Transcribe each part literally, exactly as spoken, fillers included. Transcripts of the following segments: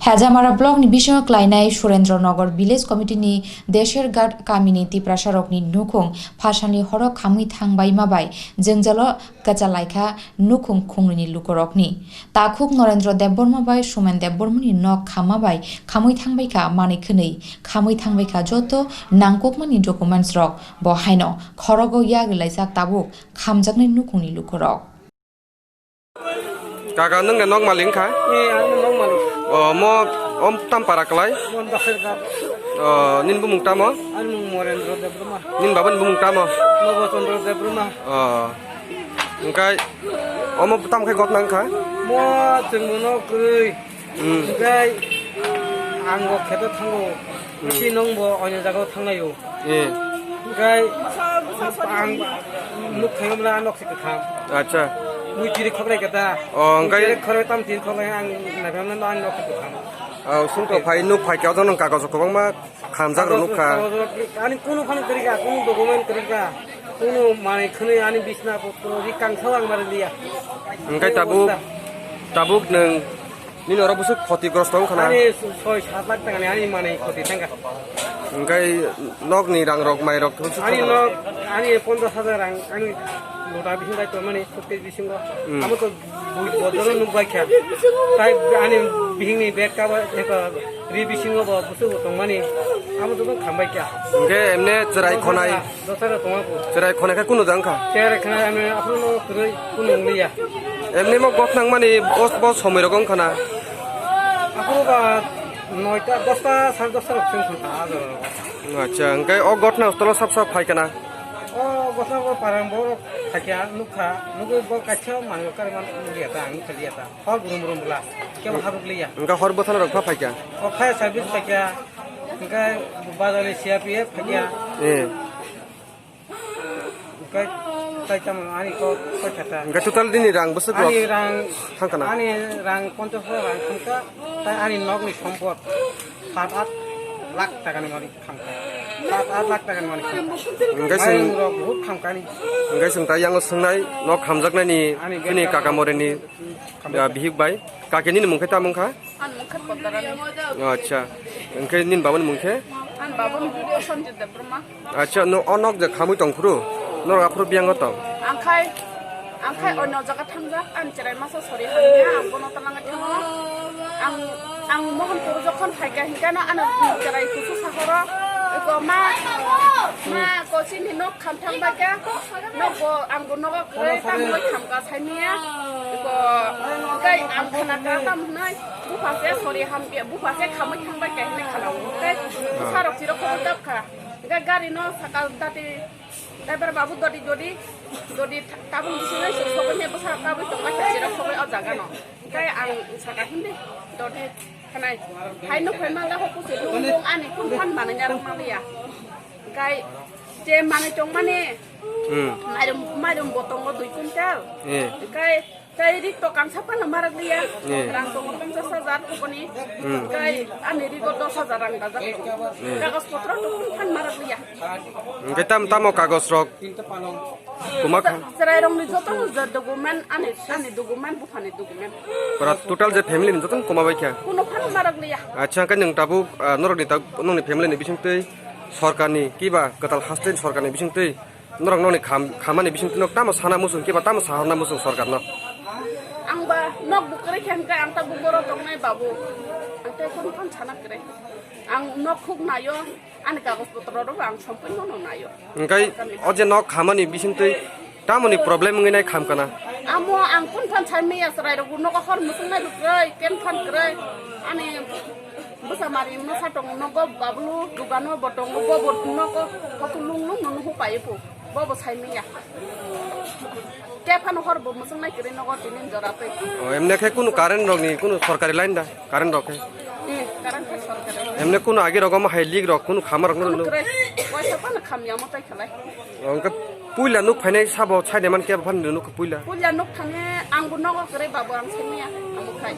Kajamara block ni bisingo klainai Surendra Nagar village committee ni Desherghat kamini Tiprasa rokni nukhung phasalni horo khamwi thangbaima bai jwngjalo kwchalaikha nukhung khungni lukurokni. Takhuk Norendra Debbarma bai Sumen Debbarmani nok khamma bai khamwi thangbaikha manwi khwnwi, khamwi thangbaikha joto nangkukmani documents rok. Bo haino khorogo yak rwlaijak tabuk khamjaknai nukhungni lukurok. Kaka, nwng de nok malik wngkha? Eh, ang nok malik. O, mo, om tam para klai? Mo Dasher Ghat. O, nin bumung tamo? Ani mung Morendra Debbarma. Nin baba ni bumung tamo? Nobo Chandra Debbarma. O. Hingkai, omo tam khe gotna wngkha? Mo chwngno kwrwi. Hmm. Hingkai ang bo kheto thango. Hmm. Bisi nong bo onyo jagao thanglaio. Eh. Hingkai ang nuk khaimamla nok se kwthang. Acha. Mui tiri khokrai kata. O, hingkai tiri khokrai tam tiri khokrai ang nagamna ang nok se kwthang. O, sungto phai nuk phai kya nang kagoj kwbangma khamjak rok nukha. Ani kunu phano kwrwi kha, kunu document kwrwi kha, kunu manwi khwnwi ani bisna potro ri kangsa ang mari liya. Hingkai tabuk, tabuk nwng nini oro bwswk khoti grosto wngkha na? Ani soi sat lakh taka ni ani manwi khoti thangkha. Hingkai nok ni rang rok mai rok thung suk ani thangkha na? Nok, ani ponchash hajar rang, ani lota bising bai tongmani, suitcase bisingo. Hmm. Amo to bui bojoro nuk bai kha. Tai ani bihing ni bag ka ba, eko, ri bisingo bo bwswk bo tongmani. Amo to kham bai kha. Hingke emne chwrai khonai. Dosara tongo. Chwrai khonai khe kunu jang kha? Chwrai khonai ami aphuru no kwrwi kunu wng liya. Emne mo gotnang mani bos, bos somoi rok wng khana? Aphuru ba noita, dosta, sare dosta rok chwng thang kha, ah, jora rok. Acha, hingke o gotna tolo sap sap phai kana? O gotna bo parang bo phai kha, nuk kha, nugwi bo kaisa manwi kari man liya ta, ang nukha liya ta. Hor burum burum bwla, kebo habuk liya. Hingke hor bwthano rok pha phai kha? O phai service phai kha, hingke bazar ni C R P F phai kha. Eh. Hingke tai tamo ani kok koi kha ta. Hingke total dini rang bwswk rok ani rang thang kana? Ani rang ponchash rang thang kha, tai ani nok ni sompot sat at lakh taka ni mani. Khamkha. Sat at lakh taka ni mani khamkha. Hingke chwng, mairung rok buhut khamkha ni. Hingke chwng tai yango swngnai, nok khamjaknai ni ani bini kaka more ni, khamkha. Ah, bihik bai. Kaki nini mung khe tamo wngkha? Ani mung khe Podarani. O, acha. Hingke nini baba ni mung khe? Ani baba ni mung khe Sanjit Debbarma. Acha, no, o nok je khamwi tong phuru, norok aphuru biyang o tong? Ang khai Ang khai onyo jaga thangjak, ani chwrai masa sori hamya, ang bono twlangwi thango. Ang, ang Mohanpur jokhon phaikha hinkhe no ano chwrai kusu sahoro, eko ma, ma ko chini nok kham thang baikha, nok bo ang bo nogo kwrwi tamwi khamkha saimanya. Eko kai ang khana kha tam hwnwi bupha se sori hamya, bupha se khamwi thang baikha hinwi khana o. Tei bwsarok chirok khobor dap kha. Hinkhe gari no sakal dati Driver babu dodi dodi, dodi ta-, tabuk bisingo se sogwi ne bwsa tabuk tongma khe chirok sogwi o jaga no. Hingke ang saka hindi dodi khanai. Hai nuk phai malda ho kusu nung nung ani kun phan manwi narwk manliya. Hingke je manwi tongmani Hmm. mairum, mairum bo tongo dui quintal. Eh. Hingke Tei rik to kangsa phano marak liya. Eh. Rang tongo ponchash hajar kubuni. Hmm. Tei ani rigo dos hajar rang dajak tongo. Hmm. Kagoj potro to phano marak liya. Hingke tam tamo kagoj rok? Kuma kha? Chwrai rokni joto je document ani, ani document, buphani document. Pura total je family ni joto kuma bai kha? Kuno phano marak liya. Acha, hingke nwng tabuk, ah, norokni tab-, nongni family ni bisingtwi sorkarni kiba kwtal haste sorkarni bisingtwi Norok nokni kham-, khamani bisingtwi nok tamo sana muchung khe ba tamo sahorna muchung sorkarno? Ang ba nok bo kwrwi khe hwnkhe ang tabuk borok tongnai babu. Ang tei kunu phano sana kwrwi. Ang nok khuk naio, ani kagoj potro rok ang sompui no naio. Hwnkhe o je nok khamani bisingtwi tamoni problem wngwi nai kham kana? Amo ang kunu phano sai maya chwrai rok bo nogo hor muchung nai bo kwrwi, ken phano kwrwi. Ani Bwsa mari masa tongo nogo bablu dugano bo tongo bo bo nogo hotu lung lung no nuhu paye po bo bo sai manya. Te phano hor bo musung nai kiri nogo tinin jora tei. O, emne khe kunu current rok ni kunu sorkari line da current rok khe? Eh, current khe sorkari. Emne kunu agi rok omo hai leak rok kunu khama rok no. Kunu kre, waisa phano khamya mo tai khalai. Hwnkhe puila nuk phainai sabo chaide man khe phano nuk puila? Puila nuk thani ang bo nogo kwrwi babo ang simi ang bo khai.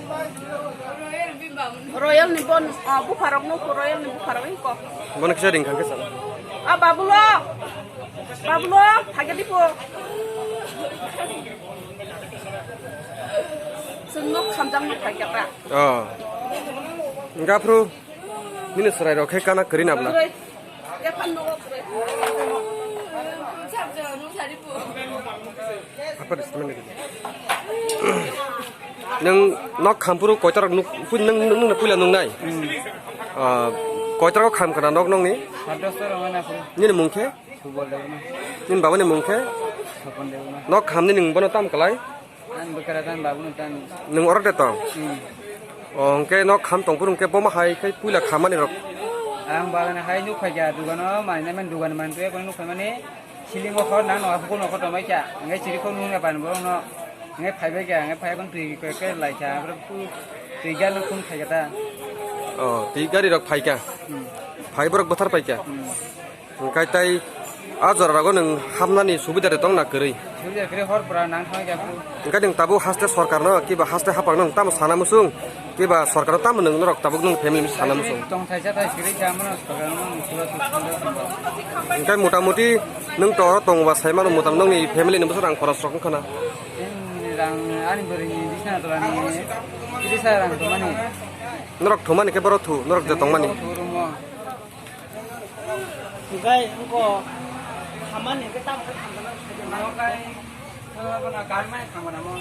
Royal ni bon, ah, bupharok nuk Royal ni bupharok hiko. Bono kisa ring khangke sa. Ah, babulo. Babulo, phage dipo. Sung nuk khamjang nuk phage ta. Oh. Gaphru nini chwrai rok khe kana kwrwi nabla. Apa di semen lagi? Nwng nok khampuru koitarok nuk, pun-, nwng, nwng, nwng puila nungnai? Ah, koitarok kham kana nok nokni? Sadosta rok na phuru. Nini mung khe? Subol Debbarma. Nini babani mung khe? Sopon Debbarma. Nok khamni nwng bono tam kalai? Ang bwkara tan babu no tan. Nwng oro de tong? Hmm. O, hwnkhe nok kham tongphuru hwnkhe bomo hai khe puila khammani rok? Ang bagani hai nuk phaikha dugano, manina man dugan man tuya kono nuk phaimani. Siling o khor nang no hukun o khor tomai kha. Hwnkhe chiri khor nung ya pan borok no. Hwnkhe phaibai kha, hwnkhe phai kon twi khe lai kha. Twi gan no khun khai kha ta. O, twi gari rok phaikha. Hmm. Phai borok bwthar paikha. Hmm. Hwnkhe tai a jora rogo nwng hamnani subida de tong na kwrwi? Subida kwrwi hor pura nang thang ya khu. Hwnkhe nwng tabuk haste sorkarno kiba haste haphangno nwng tamo sana muchung? Kiba sorkarno tamo nwng norok tabuk nwng family ni sana muchung? Tong thaisa thai kwrwi kha mano sorkarno nwng sura sura sura sura. Hwnkhe mota moti nwng to oro tongba sai mano mota nokni family ni bwswk rang khoros rok wngkha na? Nwng rang ani bwrwi ni bisna tola ni tirisa rang tongmani. Norok thumani khe borok thu, norok je tongmani. Thu rumo. Hwnkhe wngkha hamani hwnkhe tamo khe thamjana. Nokai, eh, bono karmai thamjana mo.